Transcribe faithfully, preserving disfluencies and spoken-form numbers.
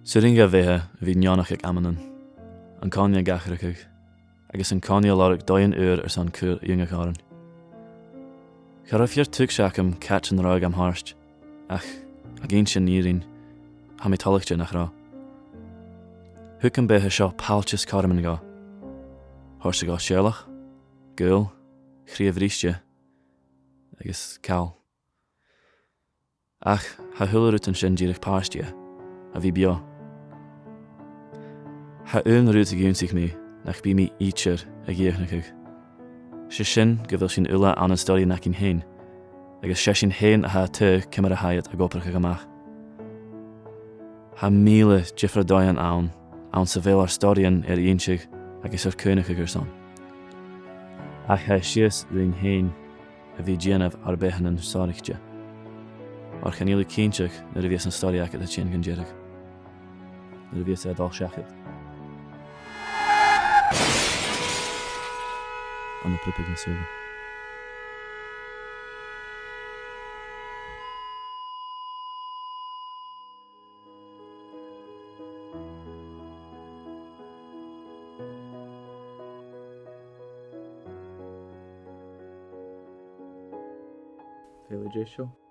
'S urrainn dha bheatha a bhith neònach aig amannan, an-còmhnaidh ag atharrachadh, agus an-còmhnaidh a' lorg dòighean ùra airson cur iongantach oirnn. Cha robh fìor tuigse agam càit an robh e gam thoirt, ach ag innse an fhìrinn, tha mi toilichte nach robh. Thug am beatha seo pailteas cothroman dhomh. Thòisich e o sèileach, gaol, chridhe bhriste, agus call. Ach tha a h-uile rud an sin dìreach pàirt dheth, a bhith beò. Tha aon rud a dh'ionnsaich mi, nach bi mi idir a' dìochuimhneachadh. 'S e sin gu bheil sinn uile ann an stòiridhean againn fhèin, agus 's e sinn fhèin a tha a' taghadh ciamar a tha iad ag obrachadh a-mach. Tha mìle diofar dhòighean ann, anns a bheil ar stòiridhean air innse agus air caoineadh airson. Ach tha e sìos rinn fhèin a bhith a' dèanamh ar beathannan sònraichte. Oir chan eil thu cinnteach nuair a bhios an stòiridh agad a' tighinn gun deireadh. Nuair a bhios e a' dol seachad. Ann am priobadh na sùla. Fèill gu deiseil.